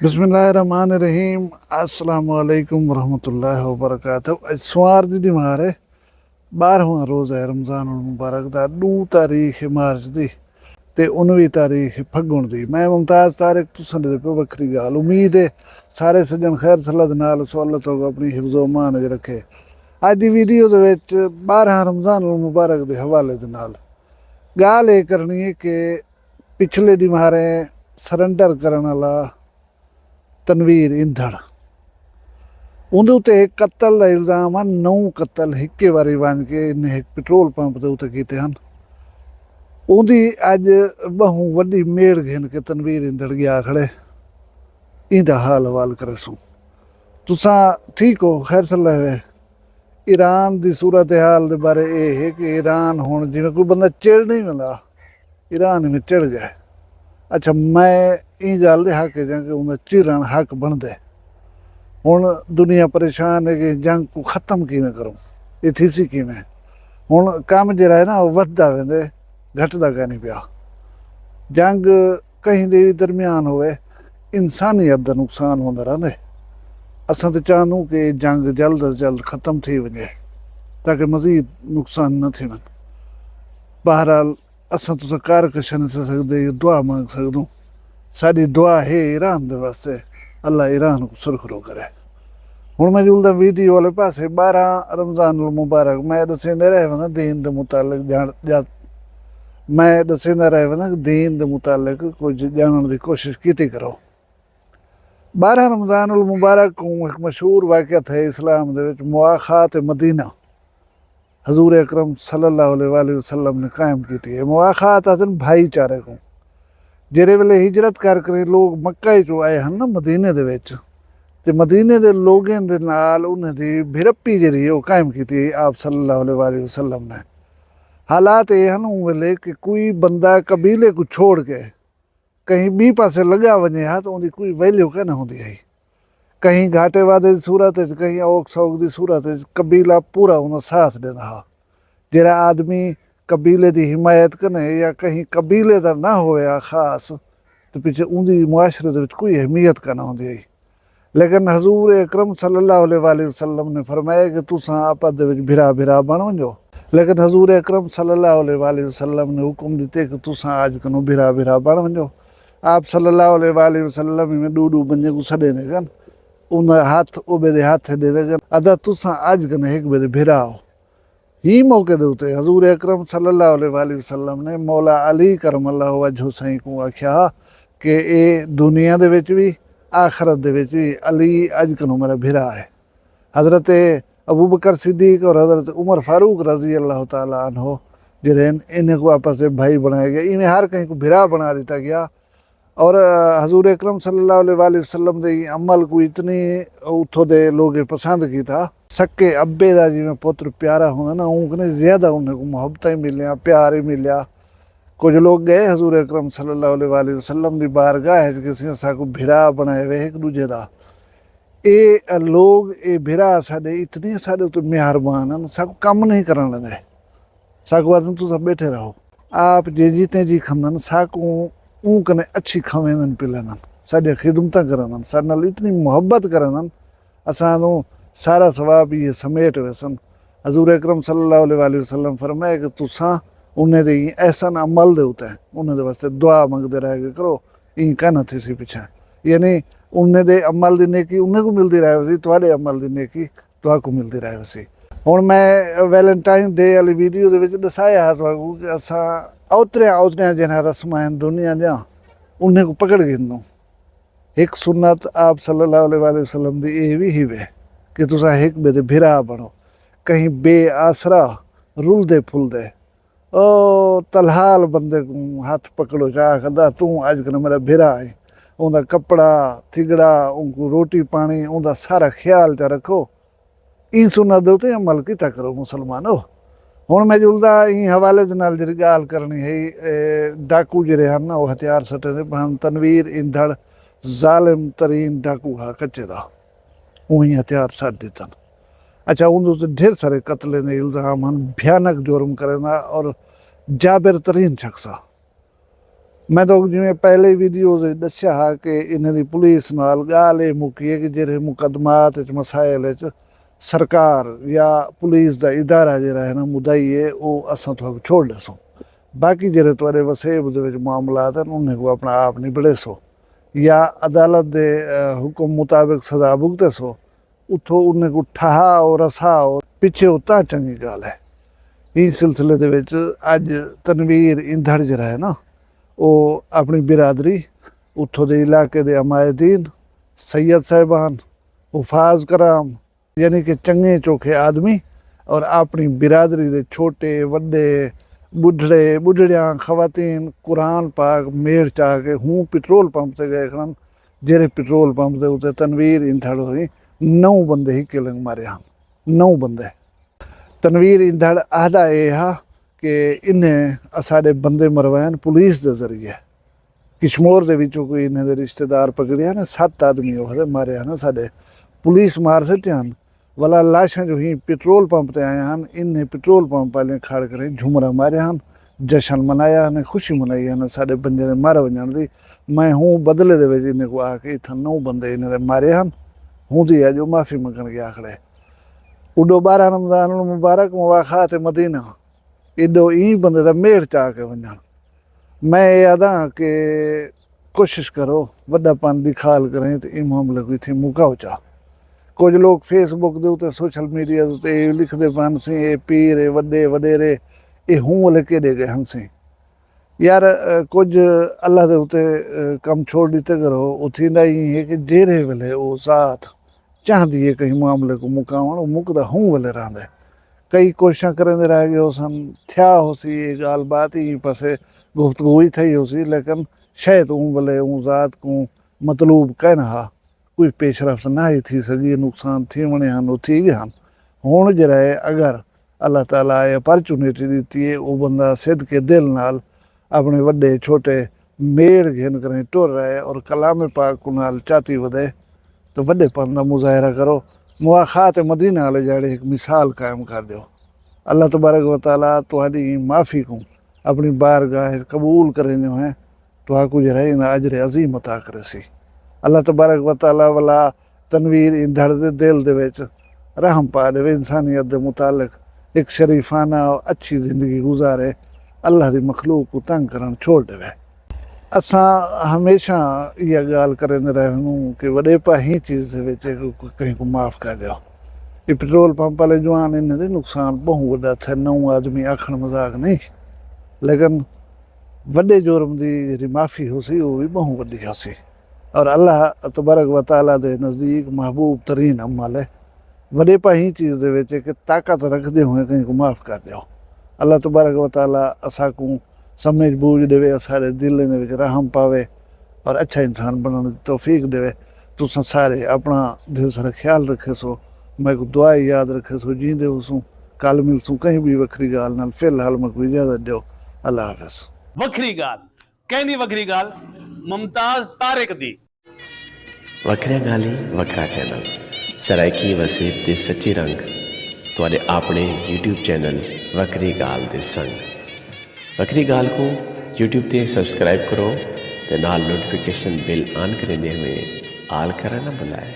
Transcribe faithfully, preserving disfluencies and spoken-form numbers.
بسم اللہ الرحمن الرحیم۔ السلام علیکم ورحمۃ اللہ وبرکاتہ۔ اڄ سوار دی ݙیہاڑ ہے، ٻارہواں روزہ ہے رمضان المبارک دا، ݙو تاریخ مارچ دی تے انویہہ تاریخ پھڳݨ دی۔ میں ممتاز طارق، تساں ݙیہدے پئے وکھری ڳالھ۔ امید ہے سارے سڄݨ خیر صلاح دے نال سو، اللہ تہاکوں اپݨی حفظ و امان وچ رکھے۔ اڄ دی ویڈیو دے وچ ٻارہاں رمضان المبارک دے حوالے دے نال ڳالھ اے کرݨی ہے کہ پچھلے ݙیہاڑے سرنڈر کرݨ والا تنویر ایندھڑ، اوندے اتے ہک قتل دا الزام ہے، نو قتل ہکے واری ونڄ کے انہیں ہک پٹرول پمپ دے اتے کیتے ہن۔ اوندی اڄ ٻہوں وݙی میڑ گھن کے تنویر ایندھڑ ڳیا کھڑے۔ ایندا حال احوال کریسوں۔ تساں ٹھیک ہو؟ خیر صلاح ہے؟ ایران دی صورتحال دے بارے اے ہے کہ ایران ہݨ جیویں کوئی بندہ چڑ نہیں ویندا، ایران میں چڑ ڳئے۔ اچھا، میں ایں ڳالھ دے حق اچ ہاں کہ اوندا چڑݨ حق بݨدے۔ ہݨ دنیا پریشان ہے کہ جنگ کوں ختم کیویں کروں، اے تھیسی کیویں؟ ہݨ کم جیڑھا ہے نا، او ودھدا ویندے، گھٹدا کائنی پیا۔ جنگ کہیں دے وی درمیان ہووے، انسانیت دا نقصان ہوندا رہندے۔ اساں تے چاہندوں کہ اے جنگ جلد از جلد ختم تھی ونڄے، تاکہ مزید نقصان نہ تھیون۔ بہرحال، اساں تساں کر کچھ نہ سڳدے، اے دعا منگ سڳدوں۔ ساݙی دعا ہے ایران دے واسطے، اللہ ایران کوں سرخرو کرے۔ ہݨ میں جلداں ویڈیو والے پاسے۔ ٻارہاں رمضان المبارک، میں ݙسیندے رہ وینداں دین دے متعلق ڄاݨ-، ڄا-، میں ݙسیندا رہ وینداں کہ دین دے متعلق کجھ ڄاݨݨ دی کوشش کیتی کرو۔ ٻارہاں رمضان المبارک کوں ہک مشہور واقعہ تھئے اسلام دے وچ، مواخات مدینہ حضور اکرم صلی اللہ علیہ وآلہ وسلم نے قائم کیتی ہے۔ مواخات آہدن بھائی چارے کوں۔ جیڑھے ویلے ہجرت کر کے لوگ مکہ چوں آئے ہن نا مدینے دے وچ، تے مدینے دے لوگیں دے نال انہیں دی بھرپی جیڑھی ہے، او قائم کیتی ہے آپ صلی اللہ علیہ وآلہ وسلم نے۔ حالات اے ہن اوں ویلے کہ کوئی بندہ قبیلے کوں چھوڑ کے کہیں ٻی پاسے لڳا ونڄے ہا، تاں اوندی کوئی ویلیو کائنی ہوندی ہئی۔ کہیں گھاٹے وادے دی صورت وچ، کہیں اوکھ سوکھ دی صورت وچ، قبیلہ پورا اوندا ساتھ ݙیندا ہا۔ جیڑھا آدمی قبیلے دی حمایت کنے یا کہیں قبیلے دا نہ ہووے ہا خاص، تے پچھے اوندی معاشرے دے وچ کوئی اہمیت کائنی ہوندی ہئی۔ لیکن حضور اکرم صلی اللہ علیہ وآلہ وسلم نے فرمایا کہ تساں آپس دے وچ بھرا بھرا بݨ ونڄو۔ لیکن حضور اکرم صلی اللہ علیہ وآلہ وسلم نے حکم ݙتے کہ تساں اڄ کنوں بھرا بھرا بݨ ونڄو۔ آپ صلی اللہ علیہ وآلہ وسلم میں ݙو ݙو بندے کوں سݙیندے کن، اوندا ہتھ او ٻئے دے ہتھ ݙیندے کن، ادا تساں اڄ کن ہک ٻئے دے بھرا ہو۔ ہی موقع دے اتے حضور اکرم صلی اللہ علیہ وآلہ وسلم نے مولا علی کرم اللہ وجہہ سائیں کوں آکھیا ہا کہ اے دنیا دے وچ وی، آخرت دے وچ وی علی اڄ کنوں میرا بھرا ہے۔ حضرت ابوبکر صدیق اور حضرت عمر فاروق رضی اللہ تعالیٰ عنہ جیڑھے ہن، انہیں کوں آپس دے بھائی بݨایا ڳیا، ایویں ہر کہیں کوں بھرا بݨا ݙتا ڳیا۔ اور، آ، حضور اکرم صلی اللہ علیہ وآلہ وسلم دے ایں عمل کوں اتنی اتھوں دے لوگیں پسند کیتا۔ سکے ابے دا جیویں پتر پیارا ہوندا نا، اوں کنے زیادہ انہیں کوں محبتاں ہی ملیاں، پیار ہی ملیا۔ کجھ لوگ ڳئے حضور اکرم صلی اللہ علیہ وآلہ وسلم دی بارگاہ وچ کہ سئیں اساکوں بھرا بݨائے وے ہک ݙوجھے دا۔ اے لوگ، اے بھرا ساݙے اتنے ساݙے اتے مہربان ہن، ساکوں کم نہیں کرݨ ݙیندے۔ ساکوں آہدن تساں ٻیٹھے رہو۔ آپ جینجھی تینجھی کھاندن، ساکوں اوں کنے اچھی کھاویندن پلیندن، ساݙیاں خدمتاں کریندن، ساݙے نال اتنی محبت کریندن، اساں اوں سارا ثواب ایہ سمیٹ ویسن۔ حضور اکرم صلی اللہ علیہ وآلہ وسلم فرمایا کہ تساں انہیں دے ایں احسن عمل دے اتے انہیں دے واسطے دعا منگدے رہ ڳئے کرو، ایں کائنی تھیسی پچھے۔ یعنی انہیں دے عمل دی نیکی انہیں کوں ملدی رہ ویسی، تہاݙے عمل دی نیکی تہاکوں ملدی رہ ویسی۔ ہݨ میں ویلنٹائن ڈے والی ویڈیو دے وچ ݙسایا ہا تہاکوں کہ اساں اوتریاں اوتریاں جیڑھیاں رسماں ہن دنیا دیاں، انہیں کوں پکڑ گھندوں۔ ہک سنت آپ صلی اللہ علیہ وآلہ وسلم دی اے وی ہیوے کہ تساں ہک ٻئے دے بھرا بݨو، کہیں بے آسرا رلدے پھلدے او تلہال بندے کوں ہتھ پکڑو چا آکھدا، توں اڄ کن میرا بھرا ہیں۔ اوندا کپڑا، تھڳڑا، اونکوں روٹی پاݨی، اوندا سارا خیال چا رکھو۔ ایں سنت دے اتے عمل کیتا کرو مسلمانو۔ ہݨ میں جلدا ایں حوالے دے نال جیڑھی ڳالھ کرݨی ہئی، اے ڈاکو جیڑھے ہن نا، او ہتھیار سٹیندے پئے ہن۔ تنویر ایندھڑ ظالم ترین ڈاکو ہا کچے دا، اوں ہی ہتھیار سٹ ݙتن۔ اچھا، اوندے اتے ڈھیر سارے قتلیں دے الزام ہن، بھیانک جرم کریندا اور جابر ترین شخص ہا۔ میں تہاکوں جیویں پہلے ویڈیوز وچ ݙسیا ہا کہ انہیں دی پولیس نال ڳالھ اے مکی ہے کہ جیرھے مقدمات وچ مسائل وچ سرکار یا پولیس دا ادارہ جیرھا ہے نا مدعی ہے او اساں تہاکوں چھوڑ ݙیسوں، باقی جیرھے تہاݙے وسیب دے وچ معاملات ہن انہیں کوں اپݨا آپ نبڑیسو یا عدالت دے حکم مطابق سزا بھگتیسو۔ اتھوں انہیں کوں ٹھہا او رسا او پچھے او تاں چنگی ڳالھ ہے۔ ایں سلسلے دے وچ اڄ تنویر ایندھڑ جیرھا ہے نا او اپݨی برادری، اتھوں دے علاقے دے عمائدین، سید صاحبان، حفاظ کرام یعنی کہ چنگے چوکھے آدمی اور اپݨی برادری دے چھوٹے وݙے، ٻڈھڑے ٻڈھڑیاں، خواتین قرآن پاک میڑ چا کے ہوں پٹرول پمپ تے ڳئے کھڑن، جیرھے پٹرول پمپ دے اتے تنویر ایندھڑ ہوریں نو بندے ہکے لنگ مارے ہن۔ نو بندے۔ تنویر ایندھڑ آہدا اے ہا کہ انہیں اساݙے بندے مروائن پولیس دے ذریعے، کشمور دے وچوں کوئی انہیں دے رشتہ دار پکڑے ہن، ست آدمی اوہدے مارے ہن اساݙے، پولیس مار سٹے ہن۔ ولا لاشاں جو ہی پٹرول پمپ تے آئے ہن، انہیں پٹرول پمپ آلیں کھڑ کریں جھمرا مارے ہن، جشن منایا ہن، خوشی منائی ہن اساݙے بندے دے مر ونڄݨ دی۔ میں ہوں بدلے دے وچ انہیں کوں آ کے اتھاں نو بندے انہیں دے مارے ہن، ہوں دی اڄ او معافی منگݨ ڳیا کھڑے۔ اݙو ٻارہ رمضان المبارک مواخات مدینہ، ایݙو ایں بندے دا میڑ چا کے ونڄݨ۔ میں اے آہداں کہ کوشش کرو وݙا پن ݙکھال کریں تے ایں معاملے کوں اتھیں مکاؤ چا۔ کجھ لوک فیس بک دے اتے سوشل میڈیا دے اتے ایہو لکھدے پن سیں اے پیر اے وݙے وݙیرے اے ہوں ولے کیݙے ڳئے ہن سیں۔ یار کجھ اللہ دے اتے کم چھوڑ ݙتے کرو، او تھیندا ایں ہے کہ جیرھے ویلے او ذات چاہندی ہے کہیں معاملے کوں مکاوݨ، او مکدا ہوں ویلے رہندے۔ کئی کوششاں کریندے رہ ڳئے ہوسن، تھیا ہوسی اے ڳالھ بات ایں پاسے گفتگو وی تھئی ہوسی لیکن شاید اوں ویلے اوں ذات کوں مطلوب کائنا ہا، کوئی پیش رفت نہ ہئی تھی سڳی، نقصان تھیوݨے ہن او تھی ڳئے ہن۔ ہݨ جیرھا ہے اگر اللہ تعالی اے اپرچونیٹی ݙتی ہے او بندہ صدقے دل نال اپݨے وݙے چھوٹے میڑ گھن کریں ٹر رہے اور کلام پاک کوں نال چاتی ودے تو وݙے پن دا مظاہرہ کرو۔ مواخات مدینہ آلے جاڑے ہک مثال قائم کر ݙیو۔ اللہ تبارک و تعالی تہاݙی ایں معافی کوں اپݨی بارگاہ اچ قبول کریندے ہوئیں تہاکوں جیرھا ہے انہاں اجر عظیم عطا کریسی۔ اللہ تبارک و تعالی ولا تنویر ایندھڑ دے دل دے وچ رحم پا ݙیوے، انسانیت دے متعلق ہک شریفانہ و اچھی زندگی گزارے، اللہ دی مخلوق کوں تنگ کرݨ چھوڑ ݙیوے۔ اساں ہمیشہ ایہا ڳالھ کریندے رہے ہوں کہ وݙیپا ہیں چیز دے وچ ہے کہ کہیں کوں معاف کر ݙیو۔ اے پٹرول پمپ آلے جوان انہیں دے نقصان ٻہوں وݙا تھئے، نو آدمی آکھݨ مذاق نہیں، لیکن وݙے جرم دی جیڑھی معافی ہوسی او وی ٻہوں وݙی ہوسی۔ اور اللہ تبارک و تعالی دے نزدیک محبوب ترین عمل ہے۔ وݙیپا ہیں چیز دے وچ ہے کہ طاقت رکھدے ہوئیں کہیں کوں معاف کر ݙیو۔ اللہ تبارک و تعالی اساکوں سمجھ بوجھ ݙیوے، اساݙے دلیں دے وچ رحم پاوے اور اچھا انسان بݨݨ دی توفیق ݙیوے۔ تساں سارے اپݨا ڈھیر سارا خیال رکھیسو، میکوں دعا یاد رکھیسو، جیندے ہوسوں، کل ملسوں کہیں ٻئی وکھری ڳالھ نال۔ فی الحال میکوں اجازت ݙیو، اللہ حافظ۔ وکھری ڳالھ، کیندی وکھری ڳالھ؟ ممتاز طارق دی۔ وکھریاں ڳالھیں، وکھرا چینل، سرائیکی وسیب دے سچے رنگ، تہاݙے آپݨے یوٹیوب چینل وکھری ڳالھ دے سنگ۔ وکھری ڳالھ کوں یوٹیوب تے سبسکرائب کرو تے نال نوٹیفیکیشن بیل آن کریندے ہوئے آل کرݨ نہ بھلائے۔